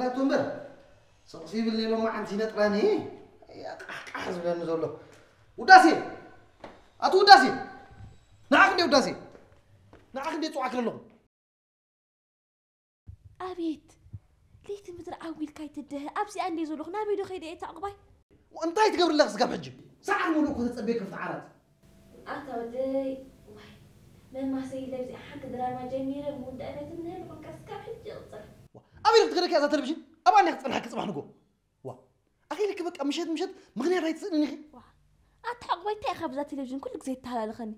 ላቶ እምበር፣ ሰቕሲ ይብል ኔሎ መዓንቲ ነጥራኒ። ቃሕቃሕ ዝብለኒ ዘሎ። ውዳሴ! ኣቶ ውዳሴ! ንዓኽ እንዴ ውዳሴ? ንዓኽ እንዴ ጽዋዕክ ኣለኹ? ኣቤት! ለይቲ ምድሪ ዓዊልካ ይትደሀ። ኣብዚኣ እንዴ ዘለኹ ናበይ ዶ ከይደ እየ፣ እታ ዕቑባይ? እንታይ ትገብሪ ኣለኺ ስጋብ ሕጂ? ሰዓት ሙሉእ እኮ ተጸብየኪ ኣብቲ ዓራት። ኣታ ወደይ፣ ዋይ፣ መማሰይ ኢለ ኣብዚኣ ሓንቲ ድራማ ጀሚረ ምውዳእ ቤት እምነሀ ንኾንካ ስጋብ ሕጂ ይቕጽር። ኣበይ ኢኺ ትከደኪ እዛ ቴሌቪዥን? ኣብኣ እንዲያ ክጸንሓኪ ጽባሕ ንጎ። ዋ፣ ኣኺ ልክ በቃ ምሸት ምሸት ምኽንያት ኣይትስእንን ኢኺ። ዋ፣ ኣታ ዕቑባይ እንታይ ኢኻ ብዛ ቴሌቪዥን ኩሉ ግዜ ተሃላልኸኒ?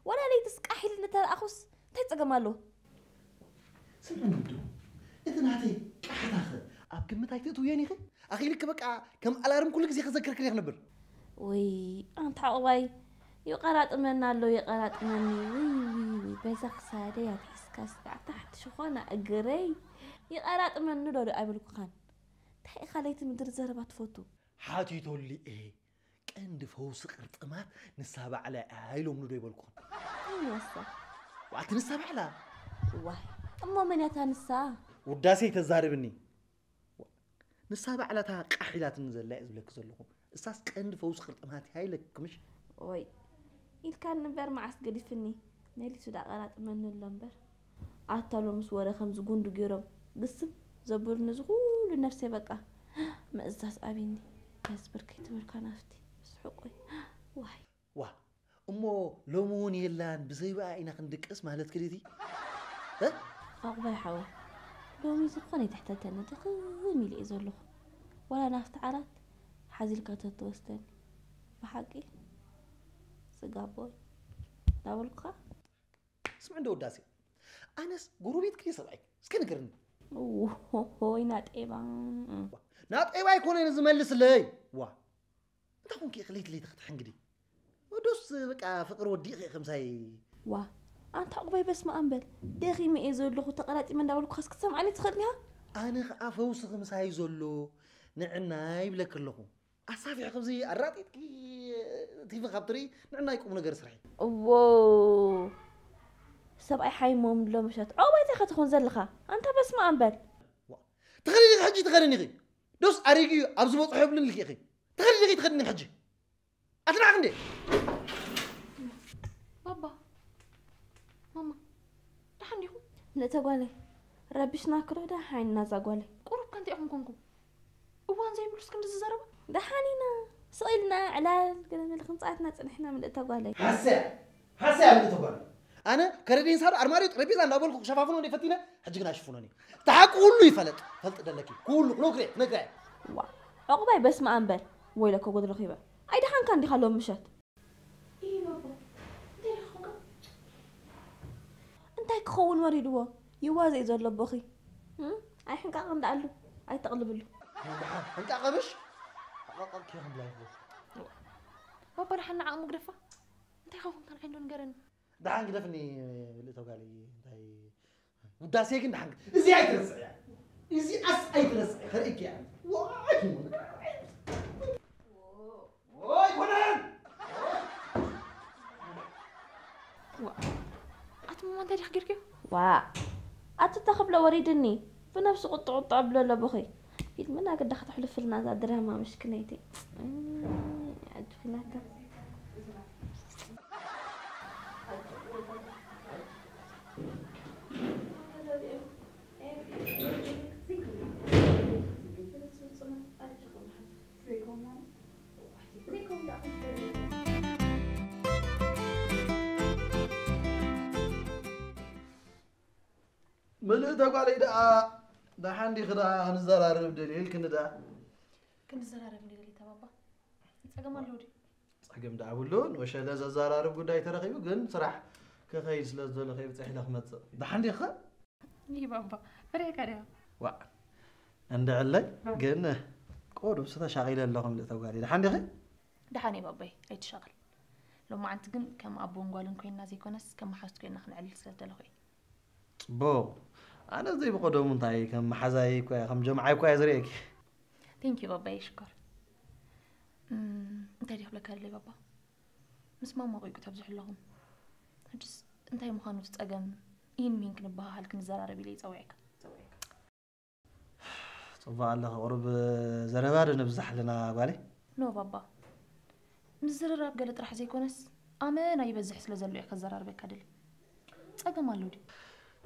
ወላ ለይትስ ቃሕ ኢለ እንተረኣኹስ እንታይ ጸገም ኣለዎ? ስምዕኒ ውዱ፣ እቲ ናተይ ቃሕታኸ ኣብ ግምት ኣይትእትውዮን ኢኺ? ኣኺ ልክ በቃ ከም ኣላርም ኩሉ ግዜ ክዘክርክን እየ ክነብር። ወይ ኣንታ ዕቑባይ፣ ይቐራጥመና ኣሎ፣ ይቐራጥመኒ። ውይ፣ ውይ፣ ውይ፣ በዛ ክሳደይ ኣትሒዝካ ስጋዕ ታሕቲ ሽኾና እግረይ። ይቐራጥመኒ ዶ ኣይበልኩኻን? እንታይ ኢኻ ለይቲ ምድሪ ዘረባ ትፈቱ? ሓቲቶሊ እየ። ቀንዲ ፈውሲ ቅርጥማት ንሳ ባዕላ እያ ኢሎምኒ ዶ ይበልኩን? እንታይ ንሳ? ዋቲ ንሳ ባዕላ። ዋይ፣ እሞ መን እያ እታ ንሳ? ውዳሴ ተዛርብኒ። ንሳ ባዕላ እታ ቃሕ ኢላትኒ ዘላ እየ ዝብለኪ ዘለኹ። እሳስ ቀንዲ ፈውሲ ቅርጥማት እያ ኢለኪ ምሽ? ወይ፣ ኢልካኒ እምበር መዓስ ገዲፍኒ። መሊሱ ዳኣ ቀራጥመኒ ኣሎ እምበር። ኣታ ሎምስ ወረ ከምዚ ጉንዲ ገይሮም ግስም ዘብሉኒ እዚ ኩሉ ነፍሰይ በቃ ምእዛዝ ኣብይኒ። ከዝብር ከይትብል ካናፍቲ ስሑቆይ። ዋይ። ዋ፣ እሞ ሎሚ እውን የላን ብዘይብኣ ኢና ክንድቅስ ማለት ክድቲ? እ? ኣቑባይ ሓወይ፣ ሎሚ ዝኾነ ይትሕተተኒ ድኽም ኢለ እየ ዘለኹ። ዋላ ናፍቲ ዓራት ሓዚልካ ተትወስደኒ። ብሓቂ ስጋቦይ ዳበልኩኻ? ስምዕ እንዶ ውዳሴ፣ ኣነስ ጎረቤትኪ ድየ ሰብኣይኪ? እስከ ንገርኒ። ኦሆይ ናጤባ። ናጤባ ኣይኮነን ዝመልስለይ። ዋ፣ እንታይ ኮንኪ ኢኺ ለይቲ ለይቲ ክትሕንግዲ? ወዶስ በቃ ፍቅሪ ወዲእኺ ኢኺ ምሳይ። ዋ፣ ኣንታ ዕቑባይ በስመ ኣብ በል። ደኺመ እየ ዘለኹ፣ ተቐራጢመ እንዳበልኩኻስ ክትሰምዓኒ ትኽእል ዲኻ? ኣነ ኸዓ ፈውስኺ ምሳይ ዘሎ ንዕና ይብለኪ ኣለኹ። ኣሳፊሕ ከምዚ ኣራጢጥኪ ቲቪ ካብ ትርኢ ንዕናይ ቁም ነገር ስርሒ። እዎ፣ ሰብኣይ ሓይሞም ኣሎ ምሸት። ዖባይ እንታይ ኢኻ ትኾን ዘለኻ? ኣንታ በስመ ኣብ በል። ዋ፣ ተኸደኒ ኢኺ ሕጂ ተኸደኒ ኢኺ። ዶስ ኣሪጉ እዩ ኣብዚ በጽሖ የብሉን ኢልኪ ኢኺ። ተኸደኒ ኢኺ ተኸደኒ ሕጂ። ኣትናዕክ እንዴ? ባባ፣ ማማ፣ ደሓን ዲኹም? ንእተ ጓለይ፣ ረቢሽናኪ ዶ ደሓን ኢና እዛ ጓለይ? ቁሩብ ከ እንታይ ኢኹም ኮንኩም? እዋን ዘይብሉስ ክንድዚ ዘረባ? ደሓን ኢና። ስቕ ኢልና ዕላል ገለ መለ ክንጻወትና ጸኒሕና ምልእተ ጓለይ። ሃስያ! ሃስያ ምልእተ ጓለይ። ኣነ ከረዲን ሳዶ ኣርማድዮ ጠረጴዛ እንዳበልኩ ክሸፋፍኖ እንደ ፈቲነ፣ ሕጂ ግን ኣይሽፍኖን እየ። እቲ ሓቂ ኩሉ ይፈለጥ። ፈልጥ ደለኪ። ኩሉ ክነግረ፣ ክነግረ። ዋ፣ ዕቑባይ በስመ ኣብ በል። ወይለከ ጎድ ረኺበ። ኣይደሓንካ እንዲኻ ሎም ምሸት? ኢሂ ባባ፣ እንታይ ደኣ ኾንካ? እንታይ ክኸውን ወሪድዎ? ይዋዘ እዩ ዘሎ ቦኺ። እም? ኣይሕንቃቕ እንዳኣሉ፣ ኣይተቕልብሉ። ደሓን፣ ሕንቃቕ ብሽ? ሕንቃቕ ክብላ ይኽእል። ባባ፣ ደሓን ንዓቕሙ ግደፋ። እንታይ ኾንካ ንዓይ እንዶ ንገረኒ። ደሓን ግደፍኒ፣ ልእቶ ጋለይ፣ እንታይ ውዳሴ ግን ደሓን፣ እዚ ኣይትረስዕያ። እዚኣስ ኣይትረስዕ፣ ከርእኪ እያ። ዋይ! ወይ ኮነን! ዋ፣ ኣቲ ማማ እንታይ ዲኺ ጌርክዮ? ዋ፣ ኣቲ ተኽብሎ ወሪድኒ። ብነብሱ ቁጥዕ ቁጥዕ ብሎ ኣሎ ብኺ። ፊልምና ግዳ ከተሕልፍልና እዛ ድራማ ምሽክነይቲ። እም፣ ኣጆኺ ናታ። ምልእተ ጓለይ ደኣ ደሓን ዲኺ ደኣ ክንዘራረብ ደልየ ኢልክኒ ደኣ። ክንዘራረብ እንደ ደልየ ተባባ። ጸገም ኣለዎ ድዩ? ጸገም ደኣ ብሉን፣ ወሸለ ዘዘራርብ ጉዳይ ተረኺቡ፣ ግን ስራሕ ክኸይድ ስለ ዝደለኹ እየ ብጽሕ ኢለ ክመጽእ። ደሓን ዲኺ? ይህ ባባ፣ ፍሬ ከሪያ። ዋ፣ እንድዕለይ፣ ግን ቁሩብ ስተሻቒለ ኣለኹ ምልእተ ጓለይ። ደሓን ዲኺ? ደሓን እየ ባባይ፣ ኣይትሻቐል። ሎማዓንቲ ግን ከም ኣቦን ጓልን ኮይንና ዘይኮነስ ከም መሓዙት ኮይንና ክንዕልል ስለ ዝደለኹ እየ። ጽቡቕ። ኣነ ዘይብቐደሙ እንታይ ከም መሓዛይ እኮ እየ፣ ከም ጀምዓይ እኮ እየ ዝርእየኪ። Thank you ባባይ፣ ሽኮር። እም፣ እንታይ ድየ ክብለካ ደለይ ባባ? ምስ ማማ ቆይቁ ተብዝሑ ኣለኹም። ሕጅስ እንታይ ምዃኑ እቲ ጸገም ኢሂን ሚሂን ክንበሃሃል ክንዘራረብ ኢለ ይጸውዐካ። ጽቡቕ ኣለኺ። ቁሩብ ዘረባ ዶ ነብዛሕ ኣለና ጓለይ? ኖ ባባ፣ ምዝርራብ ገለ ጥራሕ ዘይኮነስ ኣመና ይበዝሕ ስለ ዘሎ እየ ከዘራርበካ ደሊ። ጸገም ኣሎ ድዩ?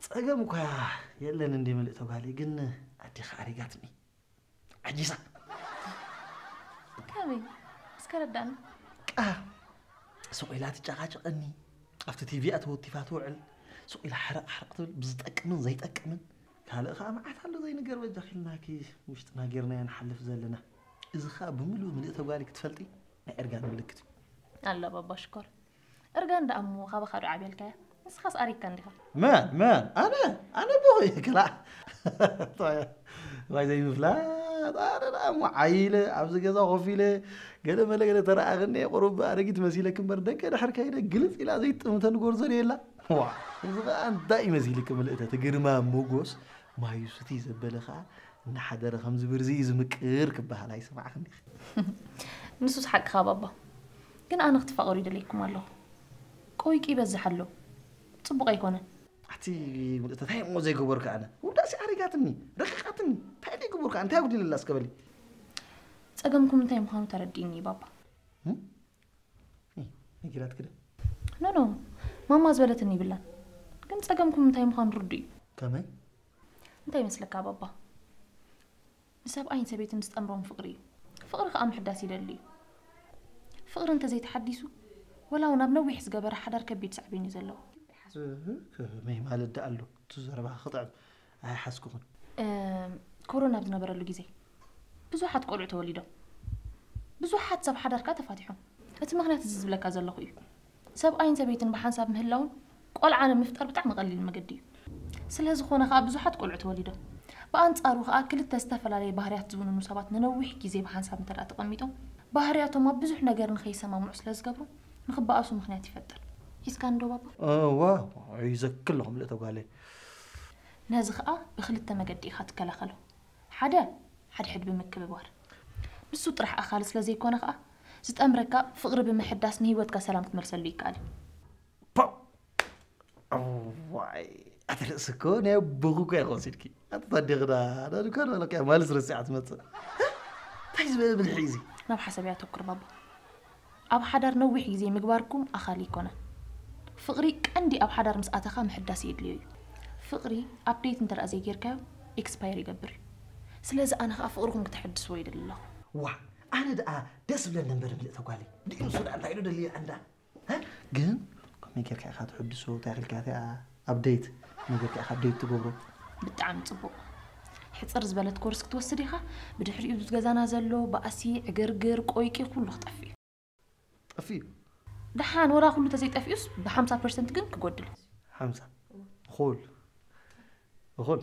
ጸገም እኳ የለን እንዲ ምልእተ ጓለይ፣ ግን ኣዴኻ ኣሪጋትኒ። ዓጂዛ። ከመይ? እስከ ረዳኒ። ቃ ሱቕ ኢላ ትጨቓጨቐኒ፣ ኣብቲ ቲቪ እያ ተወቲፋ ትውዕል። ሱቕ ኢላ ሕረቕ ሕረቕ ትብል ብዝጠቅምን ዘይጠቅምን። ካልእ ኸዓ መዓት ኣሎ ዘይንገር። በጃኺ ኢልናኪ ውሽጥና ጌርናዮ ንሓልፍ ዘለና። እዚ ኸዓ ብምሉኡ ምልእተ ጓሊ ክትፈልጢ ናይ እርጋን ምልክት እዩ። ኣላ ባባ ሽኮር፣ እርጋን ደኣ እሞ ካባኻ ዶ ዓብየልካያ? ንስኻስ ኣሪግካ እንዲኻ። መን መን? ኣነ? ኣነ ኣቦኺ? ክላእ። ዋይ ዘይምፍላጥ። ኣነ ደኣ እሞ ዓይለ ኣብዚ ገዛ ኮፍ ኢለ ገለ መለ ገለ ተረኣኽኒ ቁሩብ ኣረጊት መሲለኪ እምበር ደገ ድሕር ከይደ ግልጽ ኢላ ዘይትጥምተኒ ጎርዞ ድየላ። ዋ፣ እዚ ኸኣ እንታይ እዩ መሲልኪ ምልእተ? እቲ ግርማ ሞጎስ ማዩ ስትይ ዘበለ ኸኣ እናሓደረ ከምዚ ብርዚ እዩ ዝምቅር ክበሃል ኣይሰማዕኽን ዲኺ? ንሱስ ሓቅኻ ባባ። ግን ኣነ ክትፋቐሩ ይደልየኩም ኣለኹ። ቆይቂ ይበዝሕ ኣሎ። ጽቡቕ ኣይኮነን። ኣቲ ምልእተ እንታይ እሞ ዘይገበርኩ ኣነ? ውዳሴ ኣሪጋትኒ፣ ረቂቓትኒ። እንታይ ዘይገበርኩ ኣነ? እንታይ ኣጉዲለላ እስከ በሊ? ጸገምኩም እንታይ ምዃኑ ተረዲእኒ እዩ ባባ። ነጊራትኪ ዶ? ኖ ኖ፣ ማማ ዝበለትኒ ይብላን። ግን ጸገምኩም እንታይ ምዃኑ ርዱእ እዩ። ከመይ? እንታይ ይመስለካ ባባ? ንሰብኣይን ሰበይትን ዝጠምሮም ፍቕሪ እዩ። ፍቕሪ ከኣ ምሕዳስ ይደሊ እዩ። ፍቕሪ እንተዘይተሓዲሱ፣ ወላ እውን ኣብ ነዊሕ ዝገበረ ሓዳር ከቢድ ሳዕቤን እዩ ዘለዎ። እህ፣ ከመይ ማለት ደኣ ኣሎ? እቲ ዘረባኺ ክጥዕም ኣይሓስኩኹን። እም፣ ኮሮና ኣብ ዝነበረሉ ግዜ ብዙሓት ቆልዑ ተወሊዶም። ብዙሓት ሰብ ሓዳር ከኣ ተፋቲሖም። እቲ ምኽንያት እዚ ዝብለካ ዘለኹ እዩ። ሰብኣይን ሰበይትን ብሓንሳብ ምህላውን ቆልዓ ንምፍጣር ብጣዕሚ ቀሊል መገዲ እዩ። ስለ ዝኾነ ከኣ ብዙሓት ቆልዑ ተወሊዶም። ብኣንጻሩ ከኣ ክልተ ዝተፈላለየ ባህርያት ዝውንኑ ሰባት ንነዊሕ ግዜ ብሓንሳብ እንተ ደኣ ተቐሚጦም ባህርያቶም ኣብ ብዙሕ ነገር ንኸይሰማምዑ ስለ ዝገብሮም ንኽበኣሱ ምኽንያት ይፈጥር። ሒዝካኒ ዶ ባባ? እዋ ሒዘኪ ኣለኹ ምልእተ ጓለይ። ነዚ ከኣ ብኽልተ መገዲ ኢኻ ትከላኸሎ። ሓደ ሓድሕድ ብምክብባር። ንሱ ጥራሕ ኣኻሊ ስለ ዘይኮነ ከኣ ዝጠምረካ ፍቕሪ ብምሕዳስ ንህይወትካ ሰላም ክትመልሰሉ ይከኣል እዩ። ፓው! እዋይ! ኣቲ ርእሲ እኮ ናይ ኣቦኺ እኮ ኢኺ ወሲድኪ። ኣቲ ታዲኺ ዳ ዳ ድኳን በለኪያ ማልስ ረሲዓ ትመጽእ። እንታይ ዝበለ ብልሒ እዩ እዚ? ናብ ሓሳብ እያ ኣተኩር ባባ። ኣብ ሓዳር ነዊሕ ግዜ ምግባርኩም ኣኻሊ ኣይኮነን። ፍቕሪ ቀንዲ ኣብ ሓዳር ምስ ኣተኻ ምሕዳስ የድልዮ እዩ። ፍቕሪ ኣፕዴት እንተ ደኣ ዘይጌርካዮ ኤክስፓየር ይገብር እዩ። ስለዚ ኣነ ኸኣ ፍቕርኹም ክተሐድስዎ ይደሊ ኣለኹ። ዋእ ኣነ ደኣ ደስ ዝብለኒ እምበር ምልእተ ጓለይ ድዩ ንሱ ደኣ እንታይ ኢሉ ደልየ ኣንዳ ግን ከመይ ጌርካ ኢኻ ትሕድሶ እንታይ ኢልካ እቲኣ ኣፕዴት ከመይ ጌርካ ኢኻ ኣፕዴት ትገብሮ? ብጣዕሚ ጽቡቕ። ሕጽር ዝበለት ኮርስ ክትወስድ ኢኻ። ብድሕሪኡ እዚ ገዛና ዘሎ ባእሲ፣ ዕግርግር፣ ቆይቂ ኩሉ ክጠፍእ እዩ። ጠፊኡ። ደሓን ወላ ኩሉ ተዘይጠፊኡስ ብ ሓምሳ ፐርሰንት ግን ክጎድል። ሓምሳ እኹል እኹል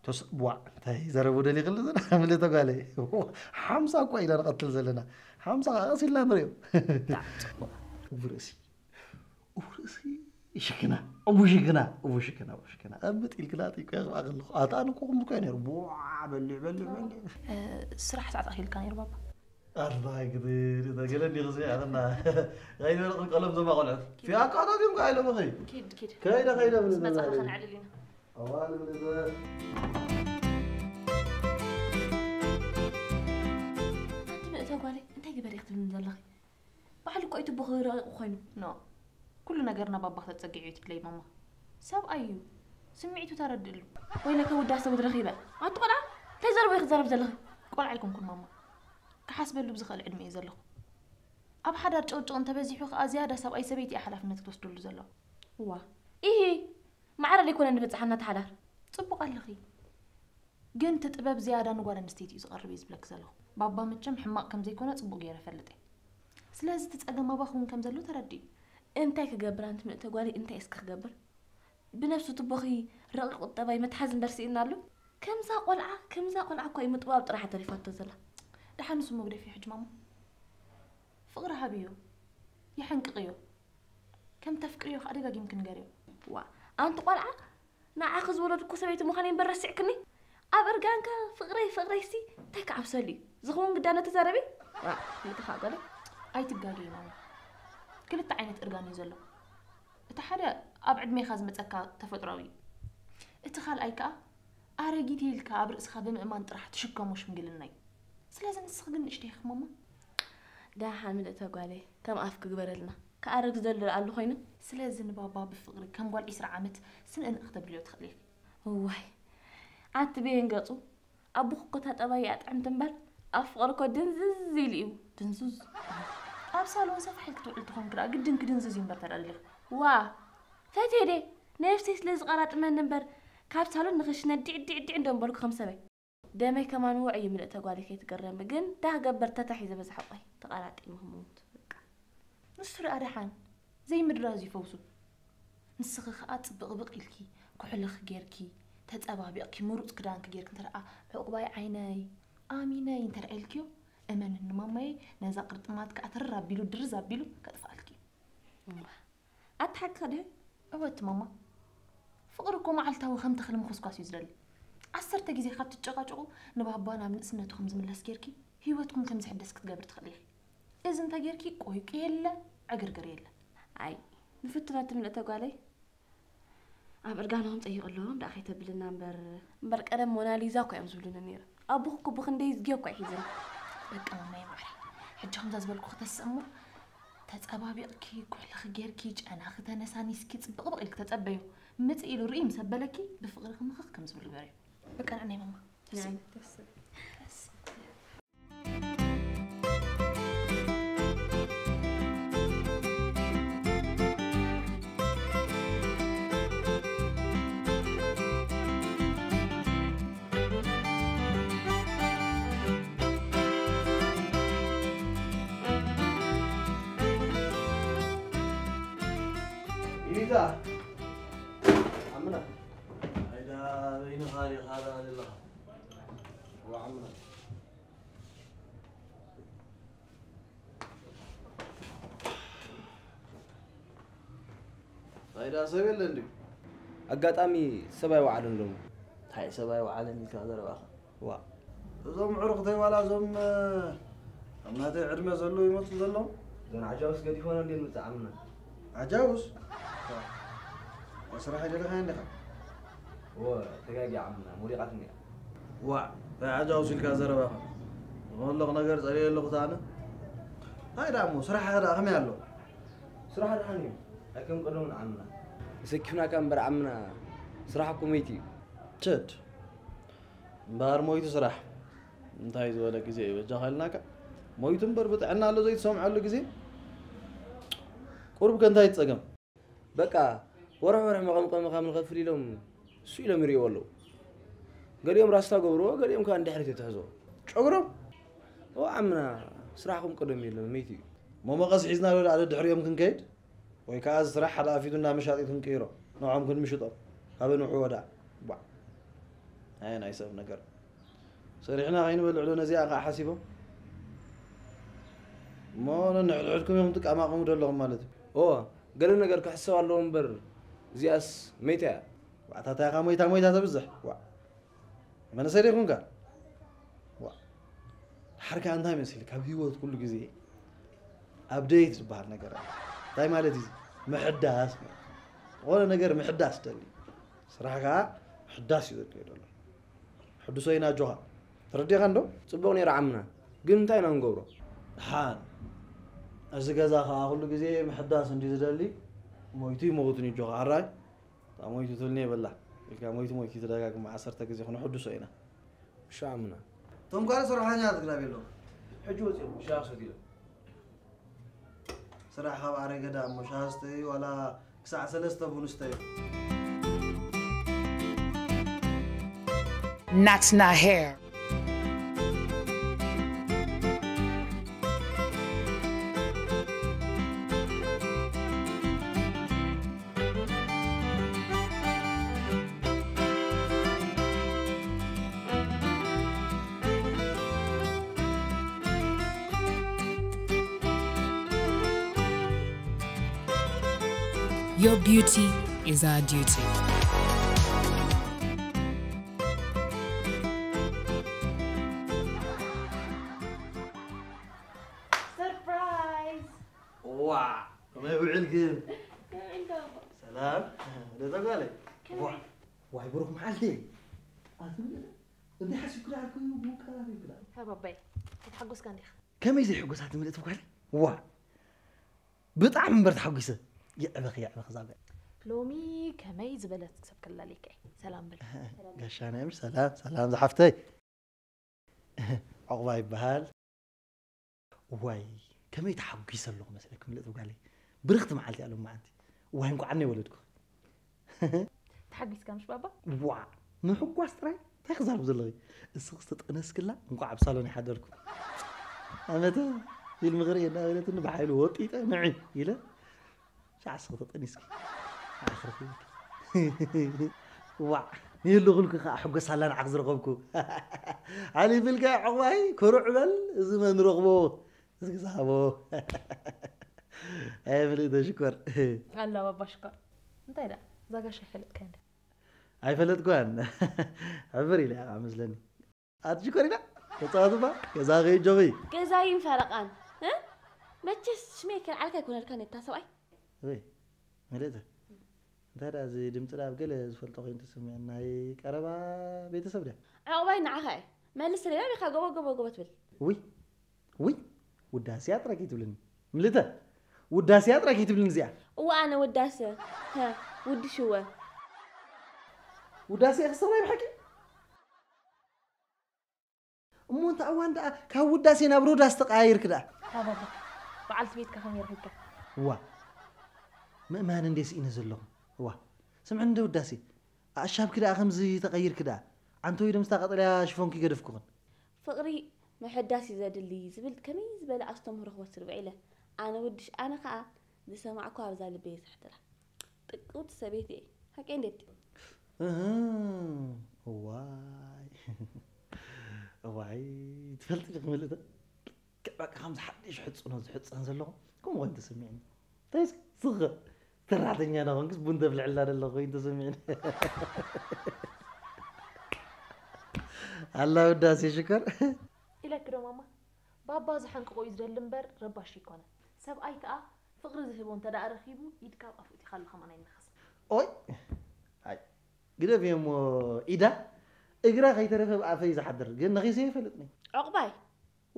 ተስ ዋዕ እንታይ ዘረቡ ደሊኽሉ ዘና ምልእተ ጓለይ ሓምሳ እኳ ኢና ንቐትል ዘለና ሓምሳ ከዓ ቀስ ኢልና ንሪኦ ጽቡቕ እቡ ርእሲ እቡ ርእሲ ሽክና እቡ ሽክና እቡ ሽክና እቡ ሽክና እምጥ ኢልክላ ጥይቆ የኽብኣ ከለኹ ኣታ ንኮኹም እኮ ነይሩ ብዋ በሊዕ በሊዕ በሊዕ ስራሕ ሰዓት ኣኺልካ ነይሩ ባባ ኣርባይ ግድል እተገለ እንዲኹ ስሚዕኽና። ከይንበልቕ ቀለም ዘማ ቆልዑት። ፊያካ ኣታትዮም ከኣ ኢሎም እኺ። ኪድ ኪድ። ከይደ ከይደ ምስ መጻእኻ ክንዕልል ኢና። ኣዋል ምልዘ። ኣንቲ ምእተ ጓለይ እንታይ ግበሪ ክትብልኒ ዘለኺ? ባዕሉ እኮ እዩ ትቦ ክረቂቑ ኮይኑ። ኖ። ኩሉ ነገር ናብ ኣባ ክተጸግዒ እዩ ትድለይ ማማ። ሰብኣይ እዩ። ስምዒቱ ተረድእሉ። ወይለከ ውዳሰ ውድ ረኺበ። ኣቲ ቆልዓ እንታይ ዘረቡ እዩ ክዛረብ ዘለኺ? ቆልዓ ኣይኮንኩን ማማ። ክሓስበሉ ብዝኽእል ዕድመ እየ ዘለኹ። ኣብ ሓዳር ጭቕጭቕ እንተበዚሑ ከኣ ዝያዳ ሰብኣይ ሰበይቲ እያ ሓላፍነት ክትወስደሉ ዘለዋ። እዋ ኢሂ ማዕረ ደይኮነ ንበጽሓና እቲ ሓዳር። ጽቡቕ ኣለኺ። ግን እቲ ጥበብ ዝያዳ ንጓል ኣንስተይቲ እዩ ዝቐርብ እየ ዝብለኪ ዘለኹ። ባባ መቸም ሕማቕ ከም ዘይኮነ ጽቡቕ ገይረ እፈልጥ እየ። ስለዚ እቲ ጸገም ኣባኺ እውን ከም ዘሎ ተረድኢ። እንታይ ክገብር ኣንቲ ምእተ ጓለይ እንታይ እስከ ክገብር? ብነብሱ ትቦኺ ረቒቕ ቁጠባይ መትሓዚ እምበር ስኢንናሉ። ከምዛ ቆልዓ ከምዛ ቆልዓ እኳ እዩ ምጥባብ ጥራሕ ተሪፋቶ ዘላ። ደሓን ንሱ መግደፊ ሕጂ ማማ። ፍቕሪ ሃብዮ። የሐንቅቕዮ። ከም ተፍቅርዮ ከኣ ደጋጊምኪ ንገርዮ። ዋ ኣንቲ ቆልዓ ንዓኺ ዝወለድኩ ሰበይቲ ምዃነይ እምበር ረሲዕክኒ? ኣብ እርጋንካ ፍቕረይ ፍቕረይሲ እንታይ ክዓብሰሉ እዩ ዝኸውን ግዳ ነቲ ዘረበይ? ዋ ምትኻ ጓለይ። ኣይትጋገይ ማማ። ክልተ ዓይነት እርጋን እዩ ዘሎ። እቲ ሓደ ኣብ ዕድሜኻ ዝመጸካ ተፈጥሮኣዊ እዩ። እቲ ካልኣይ ከኣ ኣረጊት ኢልካ ኣብ ርእስኻ ብምእማን ጥራሕ ትሽከሞ ሽምግልና እዩ። ስለዚ ንስኺ ግን ንእሽተይ ኢኺ ማማ። ደሓን ምልእተ ጓለይ፣ ከም ኣፍ ክግበረልና። ክኣረግ ዝደሊ ርኣሉ ኮይኑ። ስለዚ ንባባ ብፍቕሪ ከም ጓል ዒስራ ዓመት ስንእንእ ክተብልዮ ትኽእሊ ኢኺ። እዋይ ኣቲ በየን ገጹ ኣቦኹ እኮ እታ ጠባዩ ኣጥዕምቲ እምበር ኣብ ፍቕሪ እኮ ድንዝዝ ኢሉ እዩ ድንዙዝ። ኣብ ሳሎን ሰፍሕ ኢልኪ ትውዕል ትኾንኪ ደኣ ግድን ክድንዝዝ እዩ እምበር ተዳሊኺ። ዋ ፈትየ ድየ ነብሰይ ስለ ዝቐራጥመኒ እምበር ካብ ሳሎን ንኽሽነ ዲዕ ዲዕ ዲዕ እንዶ እምበልኩ ከም ሰበይ። ደመይ ከማን ውዑይ እዩ ምልእተ ጓለይ ከይትግረሚ ግን ዳህ ገበር ተታሒዘ በዛ ሕቆይ ተቐራጢመ ክመውት በቃ። ንሱ ደኣ ደሓን ዘይምድራዝ እዩ ፈውሱ። ንስኺ ከኣ ጽብቕብቕ ኢልኪ ኩሕልኺ ጌርኪ ተጸባቢቕኪ ምሩጽ ክዳንኪ ጌርኪ እንተ ደኣ ዑቕባይ ዓይነይ ኣሚነይ እንተ ደኣ ኢልክዮ እመንኒ ማማየ ነዛ ቅርጥማት ከኣ ተረር ኣቢሉ ድርዝ ኣቢሉ ከጥፍኣልኪ እዩ። ኣቲ ሓቅኺ ድዩ? እወ እቲ ማማ። ፍቕሪ እኮ መዓልታዊ ከም ተኽሊ ምኹስኳስ እዩ ዝደሊ። ዓሰርተ ግዜ ካብ ትጨቓጨቑ ንባባ ናብ ንእስነቱ ከም ዝምለስ ጌርኪ ህይወትኩም ከም ዝሕደስ ክትገብሪ ትኽእሊ ኢኺ። እዚ እንተ ጌርኪ ቆይቂ የለ ዕግርግር የለ። ኣይ ንፍትኖ እቲ ምልእተ ጓለይ። ኣብ እርጋኖም ጸይቕሎም ደኣ ከይተብልና እምበር እምበር ቀደም ሞናሊዛ እኮ እዮም ዝብሉኒ ነይሮም። ኣቦኹ እኮ ብኽንደይ ዝግዮ እኮ ኣይሒዘን። በቃ ማማይ ማዕረ ሕጂ ከምዛ ዝበልኩ ክተስእ እሞ ተጸባቢቕኪ ኩሕልኺ ጌርኪ ጨናኺ ተነሳኒስኪ ጽብቕብቕ ኢልኪ ተጸበዩ። ምጽእ ኢሉ ርኢ ምስ ኣበለኪ ብፍቕሪ ክምኽኽ ከም ዝብል ግበርዮ። በቃ ንዓናይ ማማ። ተስእ። ይዛ ዓምና ኣይዳ በይንኻ ዲኻ ደኣ ዘለኻ ወዓምና ናይዳ ሰብ የለን ድዩ? ኣጋጣሚ ሰብ ኣይወዓለን ሎሚ። እንታይ ሰብ ኣይወዓለን ኢልካ ዘረባኻ? ዋእ። እዞም ኣዕሩኽተይ ዋላ እዞም ኣብ ናተይ ዕድመ ዘለዉ ይመጹ ዘለዉ? እዘን ዓጃውስ ገዲፎና እንድየን ምጽእ ዓምና። ዓጃውስ? ዋእ። ስራሕ ኣይደለኻዮን ዲኻ? እወ ተጋግየ ዓምና፣ ሞዲቓትኒ እያ። ዋእ፣ እንታይ ዓጃውስ ኢልካ ዘረባኻ? ዝኾን ኣለኹ ነገር ጸሊኤ ኣለኹ ኣነ። እንታይ ደኣ እሞ ስራሕኻ ደኣ ከመይ ኣሎ? ስራሕ ደሓን እዩ። ኣይከም ቀደሙ ንዓምና። ተሰኪፍናካ እምበር ዓምና ስራሕ እኮ መይቲ እዩ። ቸድ እምበኣር ሞይቱ ስራሕ እንታይ ዝበለ ግዜ እዩ በጃኻ ኢልናካ። ሞይቱ እምበር ብጥዕና ኣሎ ዘይትሰምዐሉ ግዜ። ቁሩብ ከ እንታይ ትጸገም? በቃ ወርሒ ወርሒ መቐምቀሚ ካብ ንኸፍል ኢሎም እሱ ኢሎም ይርእይዎ ኣለዉ። ገሊኦም ራስታ ገብርዎ፣ ገሊኦም ከኣ ንድሕሪት ይትሕዝዎ። ጨጉሮም? ኦ ዓምና፣ ስራሕኩም ቅደም የለን፣ መይቲ እዩ። እሞ መቐስ ሒዝና ዶ ደኣ ደድሕሪኦም ክንከይድ? ወይ ከኣ እዚ ስራሕ ሓደ ኣፊቱ እንዳ መሻጢ ክንቅይሮ፣ ንዖም ክንምሽጦም፣ ካበይ ንውሕዎ ደኣ? ቧዕ። ኣየ ናይ ሰብ ነገር። ሰሪሕና ከይንበልዕ ዶ ነዚኣ ከኣ ሓሲቦም? እሞ ነንሕድሕድኩም ኢኹም ትቀማቐሙ ዘለኹም ማለት እዩ። እወ፣ ገለ ነገር ክሕሰብ ኣለዎ እምበር እዚኣስ መይታ እያ። ዋዕታታ ኢኻ ሞይታ ሞይታ ተብዝሕ። ዋዕ። መንእሰይ ዶ ይኹንካ? ዋዕ። ድሓር ከኣ እንታይ መሲልካ ኣብ ህይወት ኩሉ ግዜ ኣፕደይት ዝበሃል ነገር ኣሎ። እንታይ ማለት እዩ? ምሕዳስ ማለት እዩ። ዝኾነ ነገር ምሕዳስ ደሊ። ስራሕ ከኣ ምሕዳስ እዩ ዘድልዮ ዘሎ። ሕድሶ ኢና ኣጆኻ። ተረዲእኻ እንዶ? ጽቡቕ ነይሩ ዓምና። ግን እንታይ ኢና ክንገብሮ? ደሓን። እዚ ገዛ ከኣ ኩሉ ግዜ ምሕዳስ እንድዩ ዝደሊ። ሞይቱ ይመውትን እዩ ኣጆኻ። ኣራይ? እታ ሞይቱ ትብልኒ የብላ ኢልካ ሞይቱ ሞይቱ ተደጋግማ ዓሰርተ ግዜ ክንሕድሶ ኢና። እሺ ዓምና። እቶም ካልእ ሰራሕተኛታት ግዳ ኣበይ ኣለዉ? ሕጂ ወጺኦም ሻሂ ክሰትዩ እዮም። ስራሕ ካብ ኣረገ ደኣ እሞ ሻሂ ስተዩ ዋላ ክሳዕ ሰለስተ ቡን ስተዩ። Natsna hair. Your beauty is our duty. Surprise! ዋ ከመይ ውዕልክን? ከመይ እንዳ ኣቦ? ሰላም። ደዛ ጓለይ። ከመይ? ዋ፣ ዋይ ብሩኽ መዓልቲ። ኣቲ ምልእተ፣ እንተ ሓሲብኩ ደኣ እኮ እዩ፣ ብውቃ እዩ ክዳ። ሃ ባባይ፣ ተሓጎስካ እንዲኻ። ከመይ ዘይሕጎስ ኣቲ ምልእቲ ጓለይ? ዋ፣ ብጣዕሚ እምበር ተሓጒሰ። የዕበኺ፣ የዕበኺ እዛ ጓል። ሎሚ ከመይ ዝበለት ሰብ ከላልየካ እየ። ሰላም በል። ጋሻና፣ ምሽ ሰላም፣ ሰላም ዝሓፍተይ። ዑቕባ ይበሃል። ዋይ፣ ከመይ ተሓጒሰ ኣለኹ መስለኪ ምልእቲ ጓለይ። ብርኽቲ መዓልቲ እያ ሎሚ መዓልቲ። ዋይ፣ እንኳዕ ኣነ ወለድኩ። ተሓጒስካ ምሽ ባባ? ዋ፣ ምሕጓስ ጥራይ እንታይ ክዛረብ ዘለኺ? እስኺ ዝተጠነስክላ እንኳዕ ኣብ ሳሎን ይሓደርኩ። ኣመተ ፊልም ክርኢ እናበለትኒ ብሓይሉ ወጢጠ ንዒ ኢለ ሻዕ እስኺ ተጠኒስኪ ንዓኺ ረኺበኪ። ዋዕ፣ ንየለኹልኪ ከዓ ሕጎስ ኣላ ንዓኺ ዝረኸብኩ። ሓሊፍልካ ዕቑባይ፣ ኩሩዕ በል፣ እዚ መን ረኽቦ፣ እዚ ዝሃቦ። ኣይ ምልእተ ሽኮር። ኣላ ባባ ሽኮር። እንታይ ደኣ? እዛ ጋሻ ኣይፈለጥካያ እንደ ኣይፈለጥኳን። ሕብር ኢለ እያ ከዓ መስለኒ። ኣቲ ሽኮሪና ተፃወትባ ገዛ ከይጆኺ። ገዛይን ፈረቓን። እ? መቸስ ሽመይ ከልዓልካ ኣይኮነልካን እታ ሰብኣይ። ወይ ምልእተ፣ እንታይ ደኣ እዚ ድምፂ ደኣ ኣብ ገለ ዝፈልጦ ኮይኑ ተሰሚዑ፣ ናይ ቀረባ ቤተሰብ ድያ? ዕቑባይ ንዓኻ እየ። መልስ ተደሊኻ ጎቦ ጎቦ ጎቦ ትብል። ውይ ውይ፣ ውዳሴያ ጥራይ ከይትብልኒ ምልእተ፣ ውዳሴያ ጥራይ ከይትብልኒ እዚኣ። እዋ ኣነ ውዳሰ ሀ ውድሽወ። ውዳሴ ክስቕ ናይ ብሓቂ። እሞ እንተ እዋን ደኣ ካብ ውዳሴ ናብ ሮዳስ ተቐያይርክ ደኣ። ሃባባ በዓልቲ ቤትካ ከመይ ረኺብካ? እዋ ምእማን እንዴ ስኢነ ዘለኹ። እዋ ስምዕኒ እንደ ውዳሴ ኣሻብኪ ደኣ ከምዚ ተቐይርክ ደኣ። ዓንተወይ ዶ ምስታ ቀጠልያ ሽፎንኪ ገደፍኩኽን። ፍቕሪ ምሕዳስ እዩ ዘድሊ ዝብል ከመይ ዝበለ ኣስተምህሮ ክወስድ ውዒለ። ኣነ ውድሽ ኣነ ኸኣ ዝሰማዕኩ ኣብዛ ልበይ የሳሕትራ። ጥቅውቲ ሰበይቲ እየ። ሓቀይ እንዴት? እህ፣ እዋይ እዋይ ትፈልጢ ዲኺ ምልእተ ልክዕ በቃ ከምዚ ሓድሽ ሕፅኖ ዝሕፀን ዘለኹ ከምኡ ኮይኑ ተሰሚዕኒ። እንታይ እስኪ ስኸ ሰራሕተኛ ዳ ኮንክስ ቡን ተፍልዕላ ደለ ኮይኑ ተሰሚዕኒ። ኣላ ውዳሴ ሽኮር። ኢለኪ ዶ ማማ፣ ባባ ዝሓንቅቆ እዩ ዝደሊ እምበር ረባሺ ኣይኮነን። ሰብኣይ ከኣ ፍቕሪ ዝህቦ እንተ ደኣ ረኺቡ ኢድካ ኣብ ኣፍኡቲኻ ኣሎ ከማን ኣይነኸስን። ኦይ ኣይ ግደፍዮ እሞ ኢዳ እግራ ከይተረፈ ብኣፈይ ዝሓድር ግን ነኺሰ ይፈልጥኒ። ዑቕባይ